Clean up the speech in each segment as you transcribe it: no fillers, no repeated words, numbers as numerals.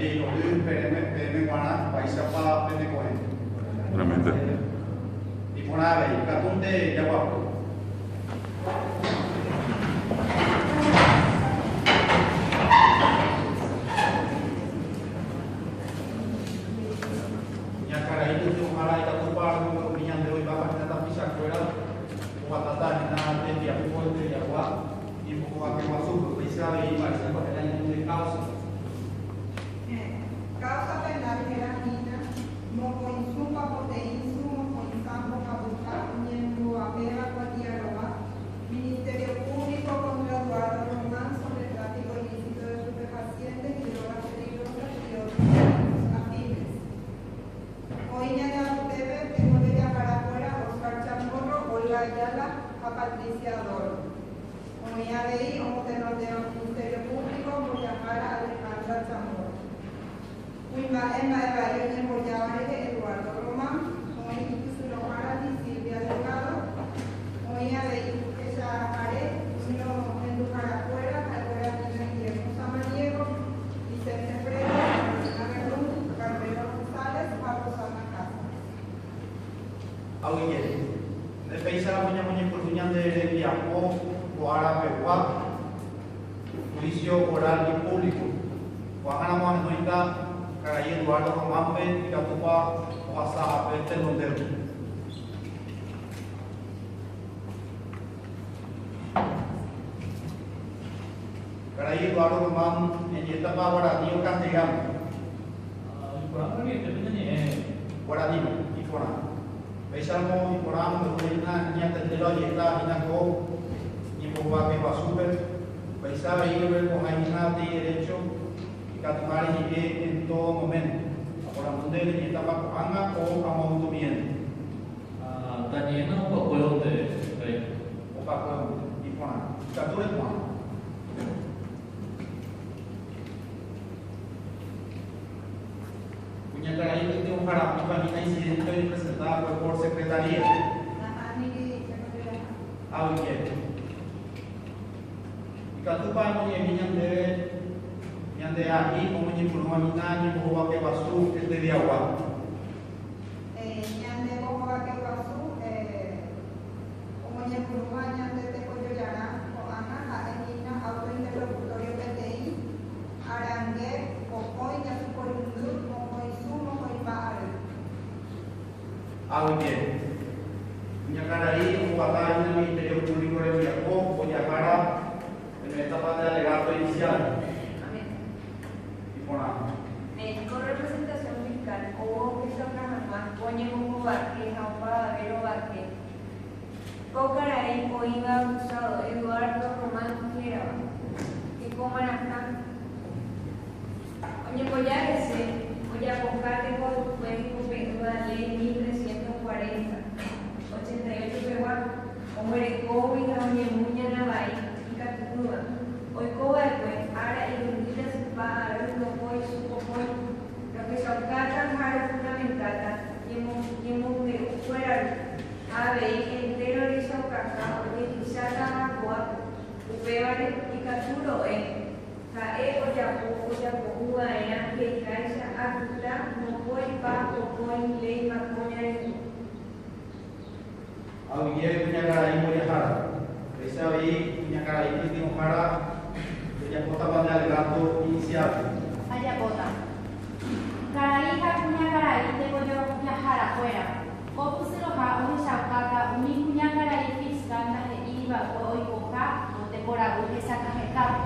Maitei rory peẽme g̃uarã, mba'éichapa peneko'ẽ. Realmente. Iporã avei, ikatúnte jaguapy. Kuñakarai pytyvõhára ikatúpa romombe'umi ñande oivápa hína tapichakuéra oguatáta hína tembiapo estrellagua ñembohovake guasúpe, upéicha avei mba'éichapa héra ñande káusa. Heẽ, causa penal héra hína mokõisu papoteĩsu mokõisa mbohapyha oñemboapéva kuatiarova Ministerio Público contra Eduardo Román sobre tráfico ilícito de estupefacientes y drogas peligrosas y otros delitos afines. Oĩ ñande apytépe tekojojahárakuéra Oscar Chamorro, Olga Ayala ha Patricia Adorno. Oĩ avei omotenondéva Ministerio Público mbojahára Alejandra Chamorro. Kuimba'e mba'evai oñembojáva rehe Eduardo Román, oĩ ipysyrõhárandi Silvia Delgado, oĩ avei hechahare umi ohenduharakuéra ha'ekuéra hína Guillermo Samaniego, Vicente Fretes, Carolina Verdún, Carmelo González ha Rosana Cáceres. Aguyje. Nde péicharamo ñamoñepyrũ ñande rembiapo ko ára pegua, juicio oral y público. Ko'ág̃aramo ahenóita karai Eduardo Román-pe ikatúpa ohasa ápe tenondévo. Karai Eduardo Román, ñañe'ẽtapa guarani o castellano? Iporã guaraniete ñañe'ẽ. Guaraníme, iporã. Péicharamo iporã omombe'u hína iñatendéva oje'éta hína ko ñembohovake guasúpe, upéicha avei oguerekoha hína peteĩ derecho ikatuha reñe'ẽ en todo momento. Aporandu nde reñe'ẽtapa ko'ág̃a o amoautomiénte. Tañe'ẽna opakuévonte rei. Opakuévonte, iporã. Ikatu repu'ã. Kuñakarai pytyvõharamíva hína incidente oñepresenta va'ekue por Secretaría. Nahániri, chekontrolama. Aguyje. Ikatúpa amoñe'ẽmi ñandéve ñande a'i omoñepyrũva hína ñembohovake guasu este diagua? Ñande mbohovake guasu omoñepyrũva ñande tekojojarã ko'ág̃a ha'e hína auto interlocutorio peteĩ arange pokõi jasyporundy mokõisu mokõipa ary. Aguyje. Kuñakarai omboguata hína Ministerio Público rembiapo ojahára eme'ẽtapa nde alegato inicial. Amén. Iporã. México representación fiscal ou ohechauka hag̃ua ko ñembohovake ha opavave rovake ko karai oĩva acusado Eduardo Román hérava, hekomarãha oñemboja hese ojapoha tekohykue hekope'ỹva Ley 1340, 88 pegua, oguerekógui ha oñemu ñana vai ikatu'ỹva, oikova'ekue ára irundy jasypa ary mokõi su pokõi, rohechaukáta ha rohuramentáta ñemombe'ukuéra rupi, ha avei entéro rechaukaha ojehechátava ko'ápe, upévare ikatu ro'e ha'e ojapo ojapo'ỹva'erã he'iháicha apyta mokõi pa pokõi léi makõi rehe. Aguyje kuñakarai mbojahára. Péicha avei kuñakarai pytyvõhára ojapótapa nde alegato inicial. Ajapóta. Karai ha kuñakarai tekojojaharakuéra. Ko pysyrõha ohechaukáta umi kuñakarai fiscal ndahe'íri va'ekue oikoha ko tekorayhu hesakã hetápe.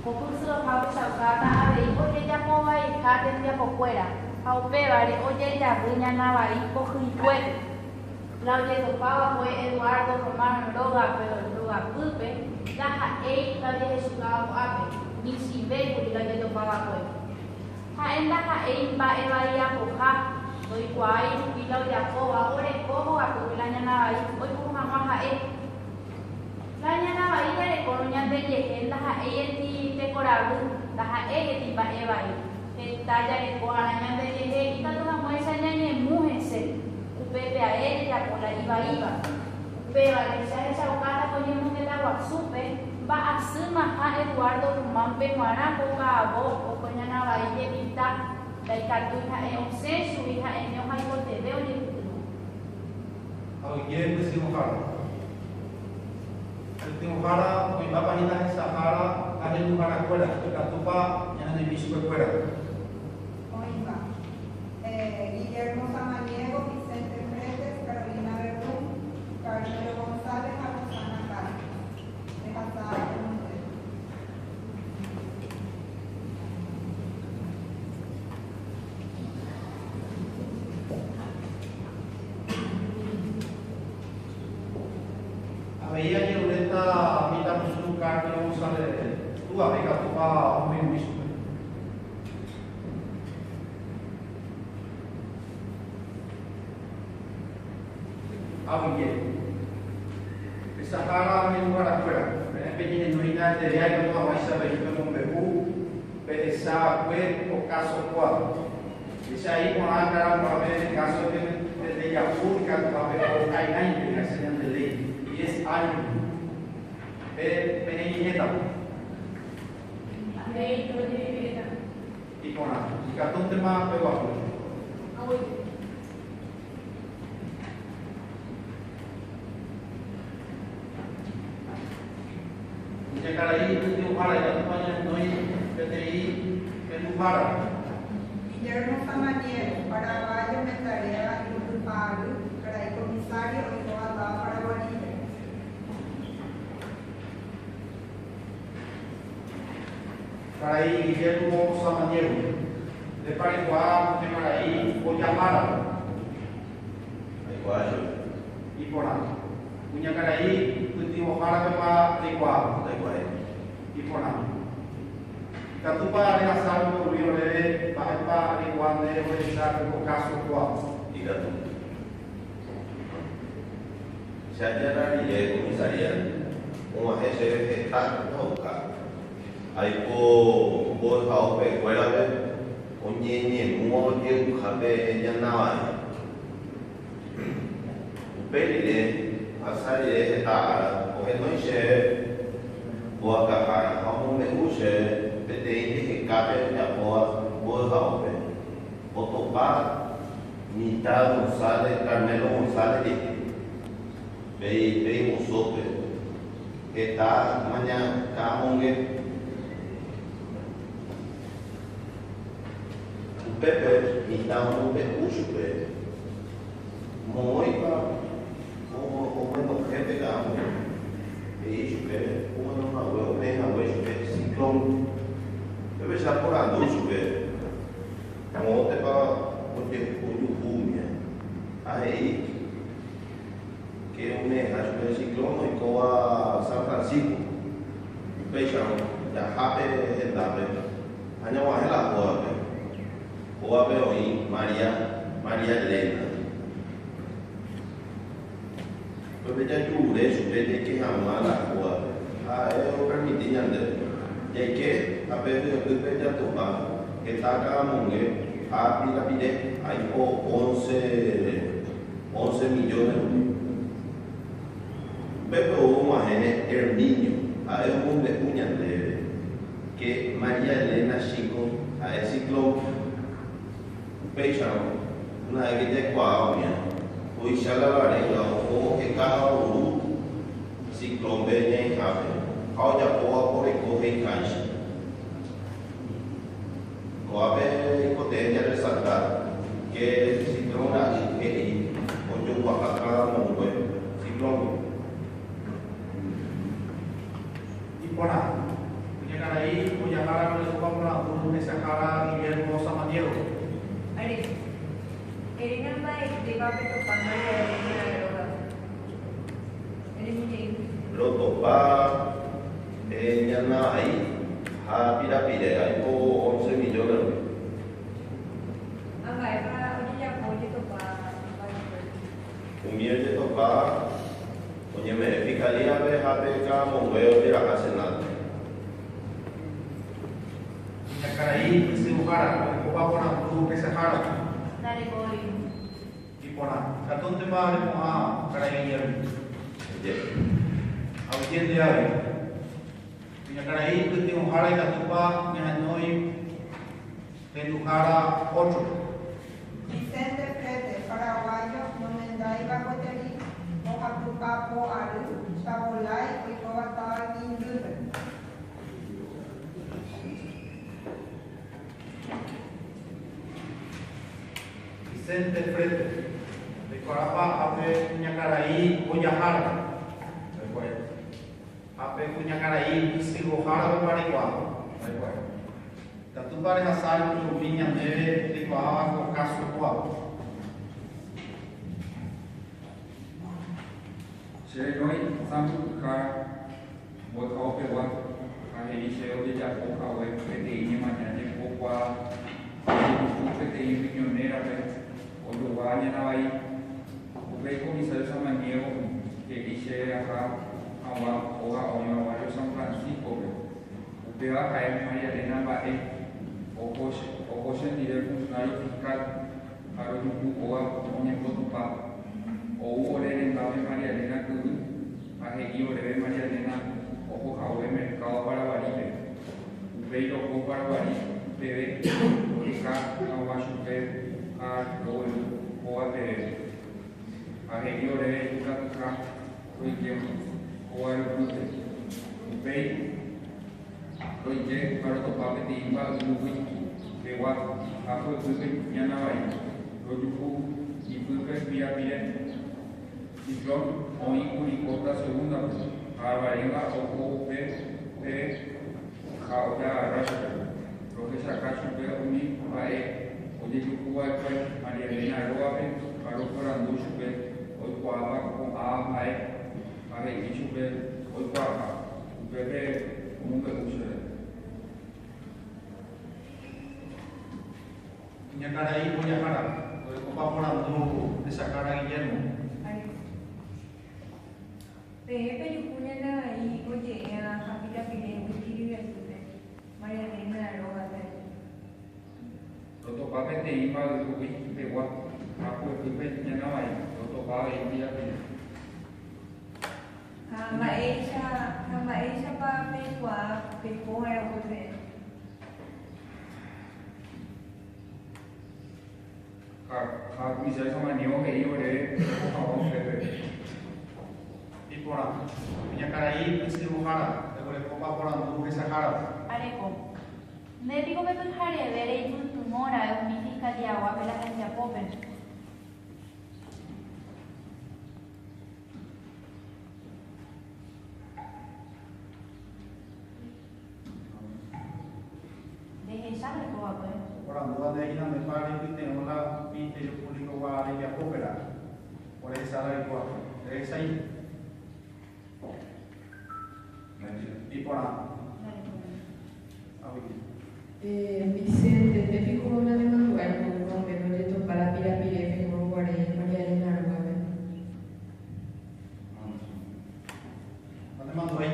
Ko pysyrõha ohechaukáta avei ojejapovaiha tembiapokuéra ha upévare ojejavy ñana vai pohyikuépe. La ojetopáva kue Eduardo Román rógape rogapýpe ndaha'éi la ojehechukáva ko'ápe, michĩvékuri la ojetopáva kue. Ha'e ndaha'éi mba'evaiapoha, ndoikuaái rupi la ojapóva oreko hogapýpe la ñana vai oipuru hag̃ua ha'e. La ñana vai jarekórõ ñandejehe ndaha'éieti tekoravy, ndaha'éieti mba'evai. Heta jareko arã ñandejehe ikatu hag̃uáicha ñañemu hese, upépe ae jajapo la ivaíva. Upévare che ahechaukáta ko ñemongeta guasúpe. Mba'asýmaha Eduardo Guzmán-pe g̃uarã ko ka'avo okoñanavai jepita, ndaikatúi ha'e osẽ chugui ha'eño ha ikotevẽ ojepytyvõ. Aguyje pysyrõhára. Pytyvõhára oĩmbápa hína hesahára ha henduharakuéra, ikatúpa ñahenduimi chupekuéra. Oĩmba. Guillermo Samaniego, Vicente Fretes, Carolina Verdún, Carmelo González ha Rosana Castro. Rehasa tenonde. Avei ajeruréta mitãrusu Carmelo González túvape ikatúpa omoirũmi chupe. Aguyje. Pe Sahara ñemuharakuéra, peẽ peñehenóina eterea ikatu hag̃uáicha avei pemombe'u pehecha va'ekue ko káso kóvape. Péicha iporã karaguápe pe káso pende japu ikatuha peho ka'irãipe he'ise ñande léi, diez áño pe peneñe'ẽta. Léi ojeviviréta. Iporã, ikatúntema peguapy. Aguyje. Kuñakarai pytyvõhára ikatúpa ñahenói peteĩ henduhára. Guillermo Samaniego, paraguayo mendarea irundypa ary, karai comisario oikóva táva Paraguarípe. Karai Guillermo Samaniego, ndépa reikuaa kuñakarai ojahára. Aikuaa chupe. Iporã. Kuñakarai pytyvõhárapepa reikuaa. Ndaikuaái. Iporã. Ikatúpa rehasa remboyvi oréve mba'épa reikuaa nde ohecha ko káso kóa. Ikatu. Che ajára rire comisaría og̃uahẽ chéve heta ohauka. Aipo mbo'ehaópe kuérape oñeñemúva oje'uhápe ñana vai. Upe rire, ohasa rire heta ára, ohenói chéve mbo'akahára ha omombe'u chéve peteĩ jehekápe ojapóva mbo'ehaópe. Otopa mitã González, Carmelo González jehe, pe imosópe, heta maña ka'amonge. Upépe mitã omombe'u chupe moõipa oguenohẽ pe ka'amonge. He'i chupe oguenohague ome'ẽ hague chupe ciclón. Upépe che aporandu chupe moõtepa ojuhu umía. Ha he'i ke ome'ẽha chupe ciclón oikóva San Francisco. Upéicharõ jaha pe hendápe ha ñag̃uahẽ la hógape. Hógape oĩ María, María Elena. Upépe jajure chupe jaike hag̃ua la hógape. Ha ha'e opermiti ñandéve. Jaike ha pe hyepýpe jatopa heta ka'amonge ha pirapire aipo once, once millones rupi. Upépe ou og̃uahẽ Herminio, ha'e omombe'u ñandéve ke María Elena Chico ha'e ciclón. Upéicharõ, ndaha'éi ke jaikuaa umía, oicha la larénga oho oheka ha ouru ciclón-pe ñaĩhápe ha ojapóva poreko he'iháicha. Ko'ápe ikotevẽ jarresalta ke ciclón ra'y he'i ojoguaha káda mongue ciclón-gui. Iporã. Kuñakarai ojahára orekóva porandu hesahára Guillermo Samaniego. Are. Eréna mba'eitépa petopa María Elena rógape. Eremoñe'ẽ. Rotopa ñana vai ha pirapire aipo once millones rupi. Ha mba'épa ojejapo ojetopa va'ekue? Umi ojetopa oñeme'ẽ fiscalía-pe ha pe ka'amongue ojeraha Senado-pe. Kuñakarai pysyvuhára orekóva porandu hesahára. Ndarekói. Iporã. Ikatúntema remo'ã karai Guillermo. Oje. Aguyje nde avei. Kuñakarai pytyvõhára ikatúpa ñahenói renduhára ótrope. Vicente Fretes, paraguayo, nomendáiva gueteri mbohapypa po ary, Chavolái oikóva táva Quindýpe. Vicente Fretes, Reikuaápa ápe kuñakarai ojahára? Reikuaápa. Ápe kuñakarai ysyvohárapepa reikuaa? Reikuaápa. Ikatúpa rehasa umi ñandéve reikuaáva ko káso kóvape? Che renói sãmbyhyhára mbo'ehaopegua ha he'i chéve ojejapo hague peteĩ ñemaña jepokuaa ojejuhu peteĩ riñonérape ojogua ñana vai. Upéi comisario Samaniego he'i chéve aha hag̃ua óga oĩva barrio San Francisco-pe. Upéva ha'e María Elena mba'e oho chendive funcionario fiscal. Ha rojuhu óga oñembotupa. Ou ore rendápe María Elena kyvy ha he'i oréve María Elena oho hague mercado Paraguarípe. Upéi roho Paraguarí peve roheka hagua chupe ha rogueru hóga peve. Ha he'i oréve ikatuha roike hóga rypýpe. Upéi Roike ha rotopa peteĩ mba'yrúgui pegua ha hyepýpe ñana vai. Rojuhu ipýpe pirapire. Ciclón oĩ kuri costa segunda-pe ha Alvarenga oho upe peve ha ojagarra chupe. Rohechaka chupe umi mba'e ojejuhu va'ekue María Elena rógape ha roporandu chupe oikuaápa ko'ã mba'e ha he'i chupe oikuaaha. Upépe omombe'u chéve. Kuñakarai mbojahára, orekópa porandu hesakára Guillermo. Peẽ pejuhu ñana vai oje'éva ha pirapire whisky ryepýpe, María Elena rógape. Rotopa peteĩ mba'yrúgui pegua ha hyepýpe ñana vai, rotopa avei pirapire. Ha mba'éicha ha mba'éichapa peikuaa peho va'erã upe peẽ. Ha ha comisario Samaniego he'i oréve roho hag̃ua upépe. Iporã. Kuñakarai pysyvohára, reguerekópa porandu hesahárape. Areko. Nde piko pe pyhareve reipytyvõ ra'e umi fiscalía-guápe la hembiapópe. Rehecha reiko va'ekue. Oporandúva nde hína ndépa reipytyvõ la Ministerio Público-gua rembiapópe ra'e. Orehecha la reiko va'ekue. Rehechai. Iporã. Aguyje. Vicente, nde piko nanemandu'ái mboýpa upépe ojetopa la pirapire pehórõ guare María Elena rógape? Nanemandu'ái.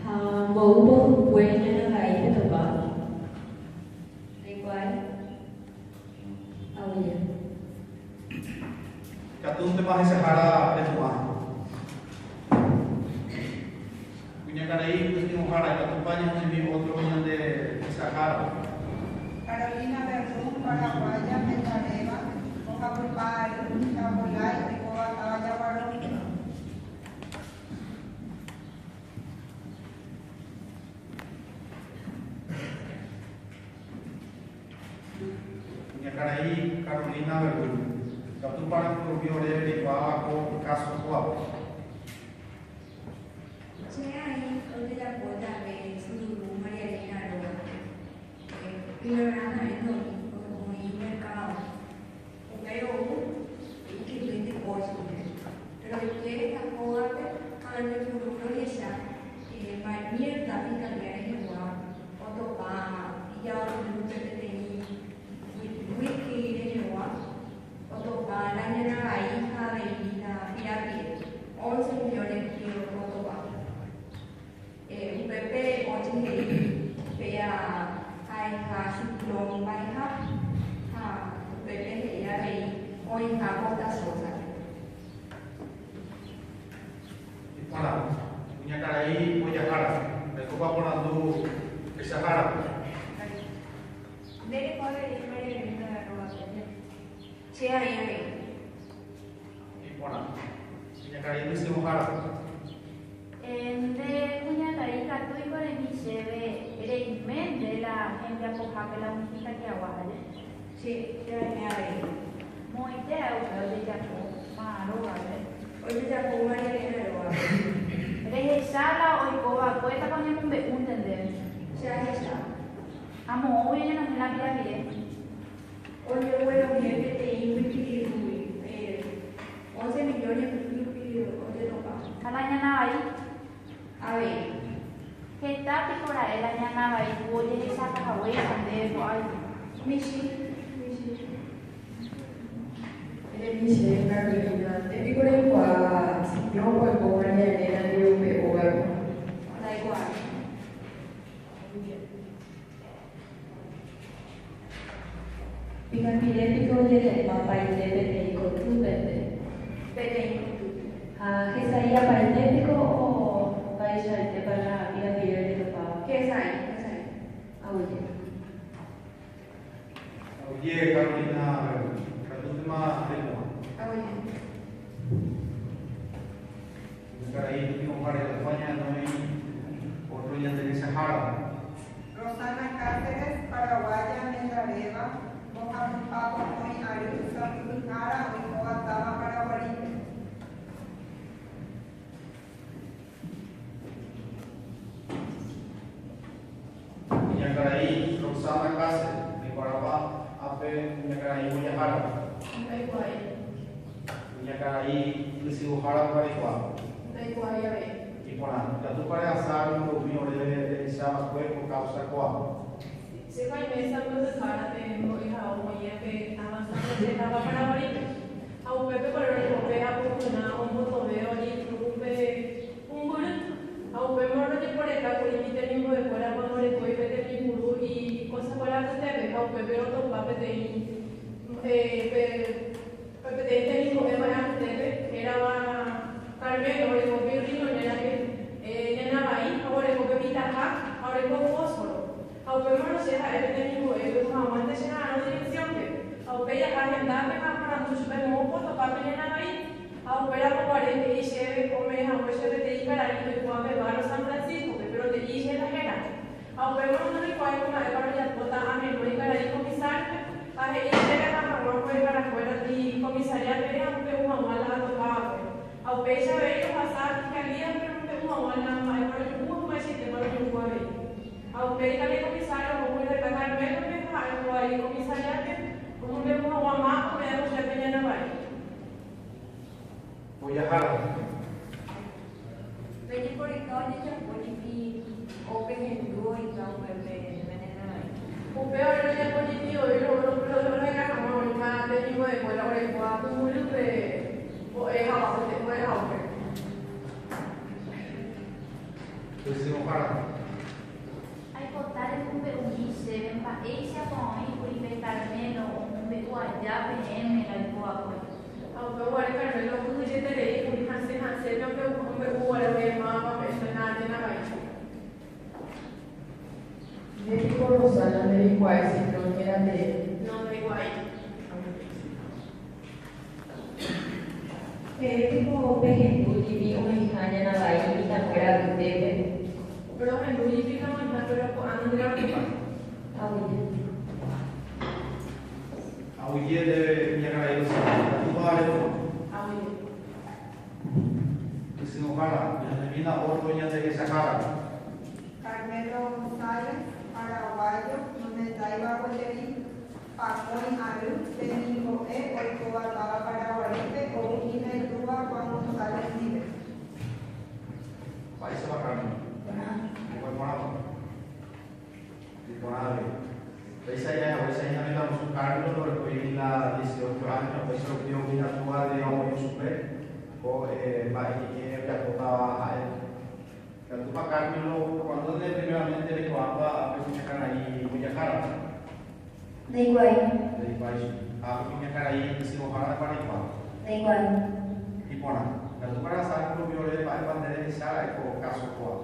Ha mboýpa hykue ñana vai petopa? Reikuaái? Aguyje. Ikatúntema hesehára repu'ã. Kuñakarai pytyvõhára ikatúpa ñahenóimi ótro ñande hesahára. Carolina Verdún, paraguaya, metaréva, mbohapypa ary, Chavolái, oikóva táva Jaguarópe. Kuñakarai Carolina Verdún, ikatúpa remombe'umi oréve reikuaáva ko káso kóvape. Che aĩ ojejapo jave syruru María Elena rógape. Primerorã ha'e ndoĩ, oĩ mercado. Upéi ou ikyvýnte óchope. Roike ha hógape ha roñepyrũ rohecha Mirta fiscalía rehegua otopa ijaoryvýpe peteĩ whisky rehegua otopa la ñana vai ha avei la pirapire, once millones otopa. Upépe oche he'i péa ha'eha ciclón mba'eha ha upépe he'i avei oĩha Costa Sosa-pe. Iporã. Nde reho avei María Elena rógape. Che aĩ avei. Iporã. Kuñakarai pysyvõhára. Nde kuñakarai katu ikoremi chéve reime nde la hembiapohápe la umi fiscalía-gua aje. Che, che aime avei. Moõite ae upe ojejapo Máva rógape. Ojejapo María Elena rógape. Rehecha la oiko va'ekue tapa oñemombe'únte ndéve. Che ahecha. Ha moõgui oñenohẽ la pirapire. Ojeguenohẽ peteĩ mbyky'irũgui, once millones mbyky'irũgui ojetopa. Ha la ñana vai. Avei. Heta piko ra'e la ñana vai ku ojehechaka haguéicha ndéve ko'águi. Michĩ, michĩ. Eremi chéve, Carolina, nde piko reikuaa ciclón oiko María Elena ndive upe ógape? Ndaikuaái. Pirapire piko ojerepapaite peteĩ kotýpente? Peteĩ kotýpe. Ha hesãi apaite piko o mba'eichaitépa la pirapire ojetopáva? Hesãi, hesãi. Aguyje. Aguyje, Carolina, ikatúntema reimo'ã. Aguyje. Karai Pytyvõhára Jatúva ñahenói otro ñande rechahára. Rosana Cáceres, paraguaya mendaréva, 54 ary, sãmbyhyhára oikóva táva Paraguarípe. Kuñakarai Rosana Cáceres, reikuaápa ápe kuñakarai mbojahára. Ndaikuaái. Kuñakarai pysyvohára reikuaa. Ndaikuaái avei. Iporã, ikatúpa rehasa remombe'umi oréve rehecha va'ekue ko causa kóa. Che aime sãmbyhyhárape mbo'ehao oĩape táva San José táva Paraguarípe. Ha upépe ore roikove apopyrã ombotove ojeipuru pe pumbyry. Ha upémarõ rojeporeka kuri umi temimbo'ekuéra cuando orekói pe tembipuru ikosakuéra apytépe ha upépe rotopa peteĩ pe peteĩ temimbo'e mba'e apytépe hérava Carmelo oreko pe irriñonérape ñana vai ha oreko pe mitaha ha oreko fósforo. Ha upémarõ che ha'e pe temimbo'épe oha'ãguánte che ha'arõ dirección-pe. Ha upéi aha hendápe ha aporandu chupe moõpa otopa pe ñana vai. Ha upéramo guare he'i chéve ome'ẽ hague che peteĩ karai oikóva pe barrio San Francisco-pe, péro nde'íri che la héra. Ha upémarõ ndoroikuaái ko mba'épa rojapóta ahenói karai comisario-pe ha he'i chéve aha hag̃ua mbo'eharakuérandi comisariápe amombe'u hag̃ua la atopávape. Ha upéicha avei rohasa fiscalía-pe romombe'u hag̃ua la mba'épa rojuhu ha mba'eichaitépa rojuhu avei. Ha upéi karai comisario oho heta Carmelo-pe ha ha'e oho avei comisariápe omombe'u hag̃ua mápa ome'ẽvo chéve ñana vai. Mbojahára. Pejeporeka ojejapo jepi opehendu oĩha upépe la ñana vai. Upévare rojapo jepi oĩ roheka hag̃ua oĩha temimbo'ekuéra orekóva pumbyrype mbo'ehaópe. Pysyvõhára. Aipota remombe'umi chéve mba'éichapa oĩ kuri pe Carmelo omombe'u aja peẽme la oiko va'ekue. Ha upe guare Carmelo okyhyjeterei kuri hasẽ hasẽme omombe'u guare oĩ mávapa pe ñana vai. Nde piko Rosana ndereikuaái ciclón héra tee? No, ndaikuaái. Peẽ piko pehendu jipi oĩha ñana vai mitãnguéra apytépe? Rohendu jipi la oĩha péro ko'ág̃a nde rotopa. Aguyje. Aguyje ndéve kuñakarai Rosana, ikatúpa reho? Aguyje. Pysyvõhára, ñanemína otro ñande rechahára. Carmelo González, paraguayo, nomendáiva gueteri, pakõi ary, temimbo'e oikóva táva Paraguarípe ouhína itúva Juan González ndive. Mba'éichapa Carmen? Ogueraha porãpa? Iporã avei. Péicha jahechaháicha hína mitãrusu Carlos ndorekói ni la 18 años, upéicha rupi oguĩna túva ndive omoĩ chupe ko mba'e ñe'ẽ ojapótava ha'e. Ikatúpa Carmelo cuando nde primeramente reikuaápa pe kuñakarai mbojahára? Ndaikuaái. Ndaikuaái chupe. Ha pe kuñakarai pysyvõhára ndépa reikuaa? Ndaikuaái. Iporã. Ikatúpa rehasa rupi ore mba'épa nde rehecha ra'e ko káso kóva?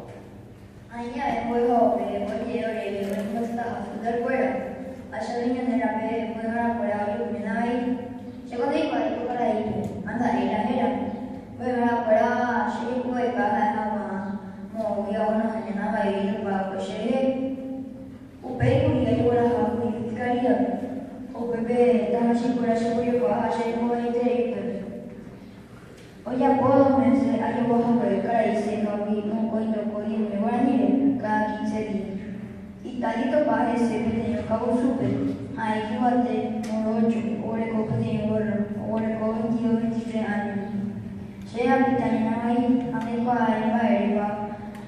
Aĩ jave mbo'ehaópe oje'e oréve oñembyasytaha familiar-kuéra. Ha che riñonérape mbo'eharakuéra ojuhúne avei. Chéko ndaikuaái ko karaípe, ha nda'éi la héra. Mbo'eharakuéra che jepoeka ha'e hag̃ua moõgui aguenohẽ ñana vai ojupa che rehe. Upéi kuri ajegueraha kuri fiscalía-pe. Upépe tahachikuéra chepojekuaa ha cherekovaieterei upépe. Ojapo dos mése ajogua hague karai Sékagui mokõi lóko diezmi guaraníre káda quince día. Ita jetopa hese peteĩ okavusúpe, ha'e ijyvate, morocho, oguereko peteĩ górro, oguereko veintidós veintitrés áño. Che apyta ñana vai ha ndaikuaái mba'érepa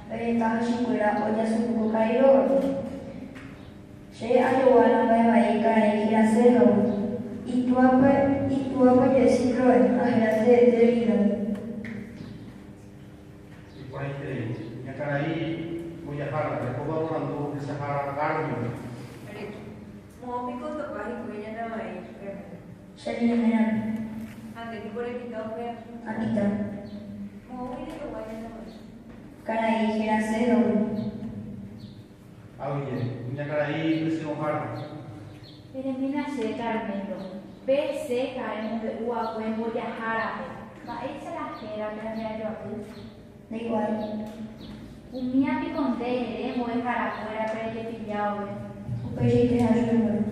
pe tahachikuéra ojasu'u ko karai rógape. Che ajogua la mba'e vai karai héra Célgagui. Itúape, itúape oje'e Citroën ha héra teete Vidal. Iporãiterei. Ñakarai mbojahára, rekóva porandu hesahára Carmen. Rek. Moõ piko otopa hikuái ñana vai, Carmen. Che riñonérape. Ha nde piko repita upéva. Apita. Moõgui rejogua ñana vai. Karai héra Célgagui. Aguyje, kuñakarai pysyrõhára. Eremína che, Carmelo, pe che ha'e mombe'u akue mbojahárape, mba'éicha la héra térã nde ajoapy? Ndaikuaái. Umía piko nde ere mbo'eharakuérape rejepilláove. Upeichaite ha chupekuéra.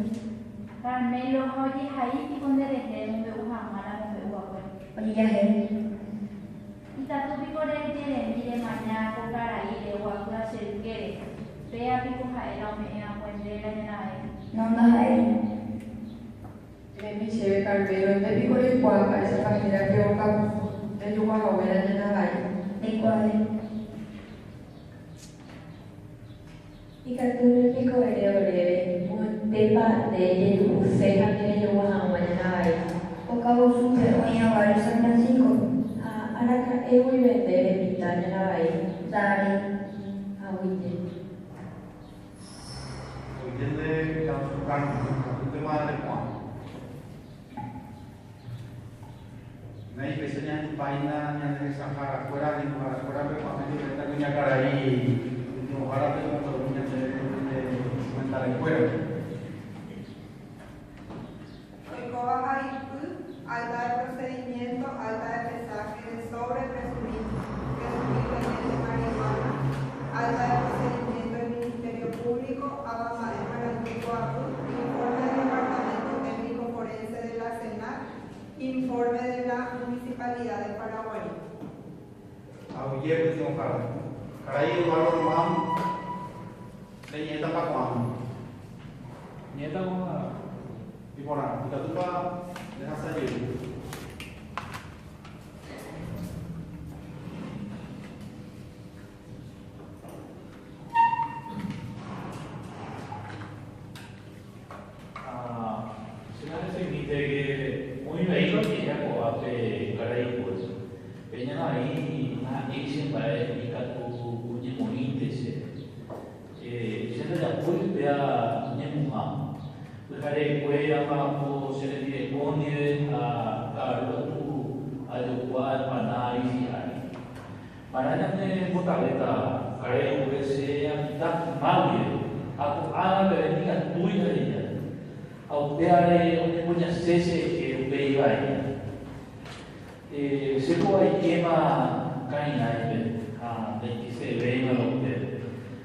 Carmelo, ha ojehai piko nde rehe remombe'u hag̃ua la mombe'u akue? Ojejahéi. Ikatu piko rejeremi remaña ko karaíre oguapýva che ykére, péa piko ha'e la ome'ẽ akue ndéve la ñanavai? No, ndaha'éi. Eremi chéve Carmelo, nde piko reikuaa mba'éichapa héra pe okakusu rejogua hague la ñanavai? Ndaikuaái. Ikatúne piko ere oréve moõitépa nde jejuhuse ha nde rejogua hag̃ua ñanavai. Okavusúpe oĩva barrio San Francisco. Ha araka'e guive nde repita ñanavai. Nda'aréi. Aguyje. Aguyje nde kavusu Carmen, ikatúntema repu'ã. Néi, péicha ñahendupa hína ñande hesahárakuéra, ñemuhárakuérape, ko'ág̃a jepéta kuñakarai pytyvõhárape omombe'u ñandéve ñande komentariokuéra. Oikóva haipy, acta de procedimiento, acta de pesaje de sobre presumible de marihuana, acta de procedimiento del Ministerio Público, ava mba'e marandu poapy, informe del Departamento Técnico Forense de la Senad, informe de la Municipalidad de Paraguarí. Aguyje pytyvõhára. Karai Eduardo Román reñe'ẽtapa ko'ág̃a? Ñe'ẽta ko'ág̃a. Iporã, ikatúpa rehasa jey. Ha che naheseimínte que oĩ vai la oje'éva ko'ápe karai juez. Pe ñanavai ndaha'éi che mba'e ikatu oñemoĩnte che. Che ndajapói upéva ñemuha. Pyharekue amba'apo che rembireko ndive ha ka'aru katu ajokua empanada bici ári. Marã ñane mbotavéta karai juez che amitã yma guive ha ko'ágã peve nikatúi aheja. Ha upévare oñembojase che rehe upe ivaíva. Che ko aikéma ka'irãipe ha ndaikesevéima la upépe.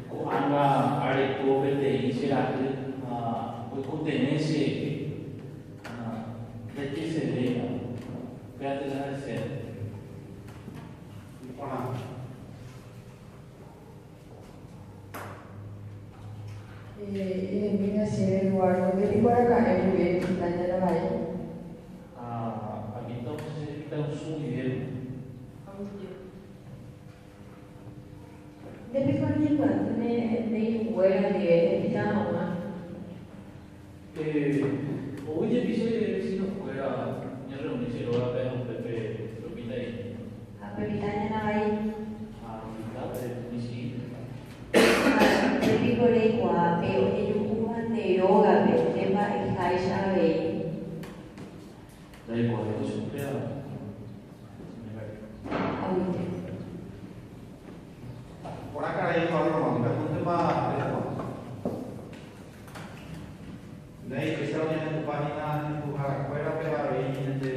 Ko'ág̃a areko peteĩ che ra'y ha oikotevẽ che rehe ha ndaikesevéima. Upévante la ha'eséva. Iporã. Eremína chéve, Eduardo, nde piko araka'e guive epyta ñanavai? Ha amita osẽ che mitãrusu guivéma. Aguyje. Nde piko reñembyaty ne irũnguéra ndive epyta hag̃ua? Ou jepi che vecinokuéra ñarreuni che rógape ha upépe ropita hína. Ha pepita ñanavai. Ha ropita pe michĩmi. Ha nde piko reikuaa pe ojejuhúva nde rógape nde mba'eháicha avei. Ndaikuaáiko chupe ha ñañangareko. Aguyje. Porã karai Eduardo Román, ikatúntema rejapo. Upéicharõ ñahendupa hína henduharakuérape avei ñande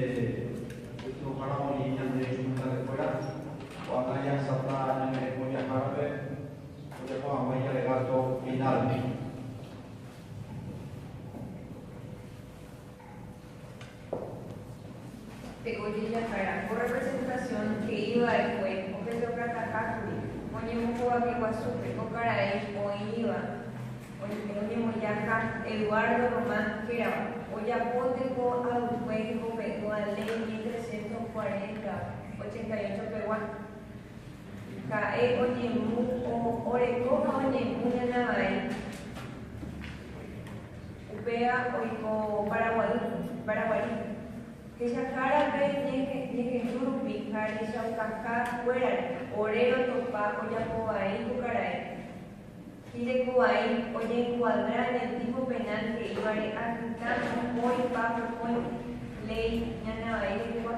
pytyvõhára oĩ ñande instrumentalekuéra, ko'ág̃a jahasáta ñane reko jahárape ojapo hag̃ua ijalegato final. Tekojejakarã, ko representación he'iva'ekue ohechaukratahákuri oñembohovake guasúpe ko karai oĩva oñemojaha Eduardo Román hérava, ojapo teko aykue hekope'ỹva Léi 1340 88 pegua. Ha'e oñemu oreko ha oñemu ñanavai. Upéva oiko Paraguaýpe. Hechahárape ñehendu rupi ha rechaukaha kuérare, ore rotopa ojapo vai ko karai. Hireko vai ojenkuadra en el tipo penal he'ívare akytã mokõi pa pokõi léi ñana vai rehegua.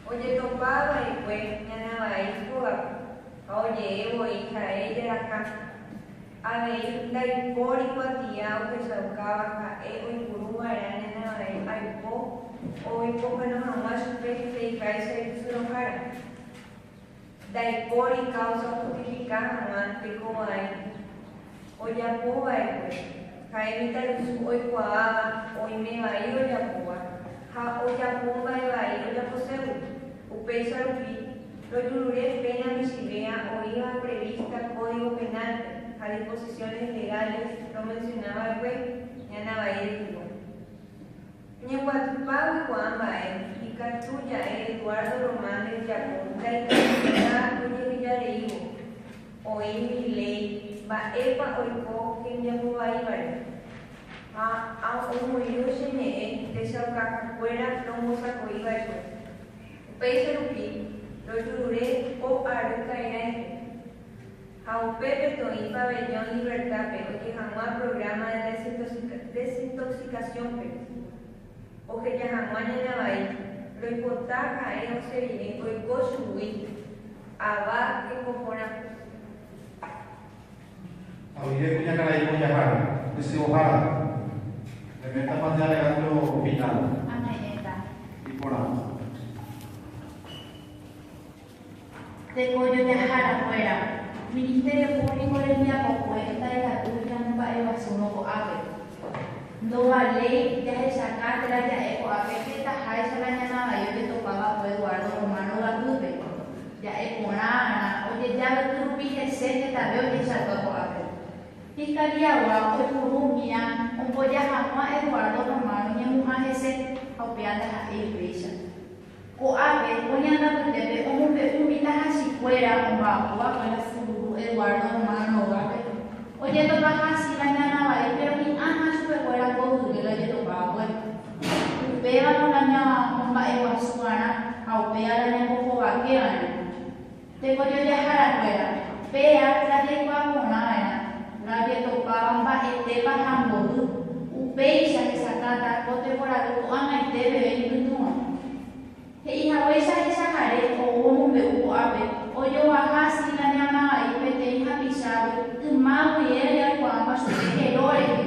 Ojetopa va'ekue ñana vai hógape ha oje'e voi ha'e jaraha. Avei ndaipóri kuatia ohechaukáva ha'e oipuru va'erã ñanavai aipo oipohano hag̃ua chupe he'iháicha ipysyrõhára. Ndaipóri káusa ohustifika hag̃ua tekovai ojapo va'ekue, ha'e mitãrusu oikuaáva oime vai ojapóva ha ojapo mba'e vai ojaposégui. Upéicha rupi, Rojurure pena michĩvéa oĩva prevista Código Penal-pe ha disposiciones legales romenciona va'ekue ñana vai rehegua. Ñembyatupágui ko'ã mba'e, ikatu ja'e Eduardo Román rembiapo ndaikatuiha ojehejareívo, oĩgui léi mba'épa oiko hembiapo vaívare. Ha omoirũ che ñe'ẽ techaukahakuéra rombosako'i va'ekue. Upéicha rupi rojurure ko ary ka'irãipe, ha upépe toĩ pabellón Libertad-pe oike hag̃ua programa de desintoxicación-pe, oheja hag̃ua ñana vai, roipota ha'e osẽ rire oiko chugui ava heko porã. Aguyje kuñakarai mbojahára, pysyvohára, remétapa nde alegato final. Ame'ẽta. Iporã. Tekojojahárakuéra, Ministerio Público rembiapokue ndaikatúi ñamomba'eguasúrõ ko'ápe. Ndovaléi jahechaka térã ja'e ko'ápe hetaháicha la ñanavai ojetopava'ekue Eduardo Román rogapýpe. Ja'e porãrã ojejavyky rupi hese hetave ojechauka ko'ápe. Fiscalía-gua oipuru umía omboja hag̃ua Eduardo Román oñemuha hese ha upéva ndaha'éi upéicha. Ko'ápe oñandapytépe omombe'u umi tahachikuéra omba'apóva'ekue la syruru Eduardo Román rógape, ojetopaha síla ñana vai péro hi'ãha chupekuéra ko yvýre la ojetopava'ekue. Upévaro la ñamomba'eguasu'arã ha upéva la ñambohovake'arã. Tekojojaharakuéra, péa la jaikuaa porãva'erã, la ojetopáva mba'etépa ha mbovy, upéicha hesakãta ko teporadu ko'ag̃aite peve ipytũva. He'ihaguéicha hechahare ou omombe'u ko'ápe ojoguaha síla ñanavai peteĩ hapichágui yma guive jaikuaáma chupe hero rehe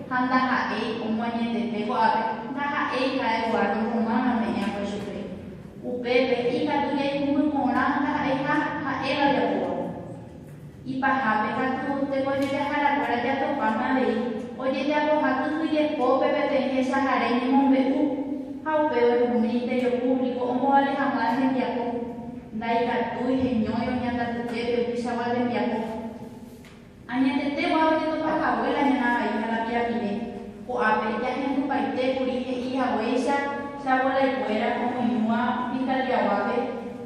ha ndaha'éi omoañetete ko'ápe ndaha'éiha Eduardo Román ome'ẽakue chupe. Upépe ikatu jaikũmby porã ndaha'éiha ha'e la ojapóva. Ipahápe katu tekojojaharakuéra jatopáma avei ojejapoha kyhyjepópe peteĩ hechahare ñemombe'u ha upéva ojuhu Ministerio Público ombovale hag̃ua hembiapo, ndaikatúi heñói oñandapytépe upichagua tembiapo. Añetetegua ojetopahague la ñana vai ha la pirapire, ko'ápe jahendupaite kuri he'i haguéicha chavolaikuéra omoirũva fiscalía-guápe,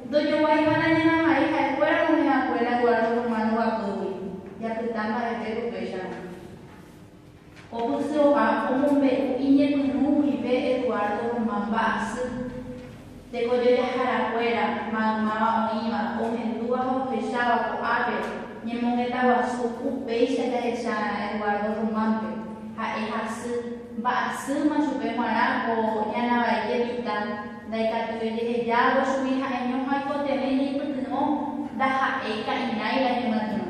ndojoguaiha la ñana vai ha'ekuéra omohe'akue la Eduardo Román rogapýgui, japyta mba'eve upéicharõ. Ko pysyroha omombe'u iñepyrũ guive Eduardo Román mba'asy. Tekojojaharakuéra, maymáva oĩva, ohendúva ha ohecháva ko'ápe ñemongeta guasu upéicha jahecha Eduardo Románpe, ha'e hasy, mba'asýma chupe g̃uarã ko ñanavai jepita, ndaikatúi ojehejávo chugui ha'eño ha oikotevẽ ñeipytyvõ ndaha'éi ka'irãi la ñemyatyrõ.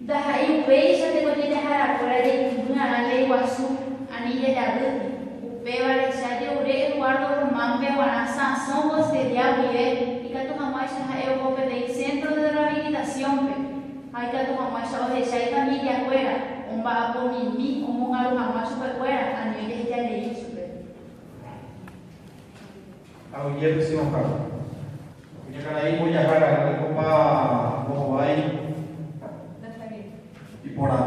Ndaha'éi upéicha tekojejaharakuéra jaikũmby'arã léi. guasu, ani jajavýti. Upévare che ajeure Eduardo Román-pe guarã sãso kostedia guive ikatu hag̃uáicha ha'e oho peteĩ centro de rehabilitación-pe ha ikatu hag̃uáicha ohecha ifamiliakuéra omba'apo mimi omongaru hag̃ua chupekuéra ani ojehejarei chupe. Aguyje pysyrõhára. Kuñakarai mbojahára orekopa mbohovái iporã.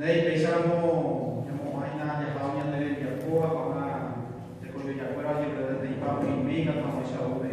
Néi, péicharamo ñamo'ãina jahávo ñane rembiapo ha ko'ág̃a tekojojakuéra ojepresente'ipa oime ikatu hag̃uáicha upe.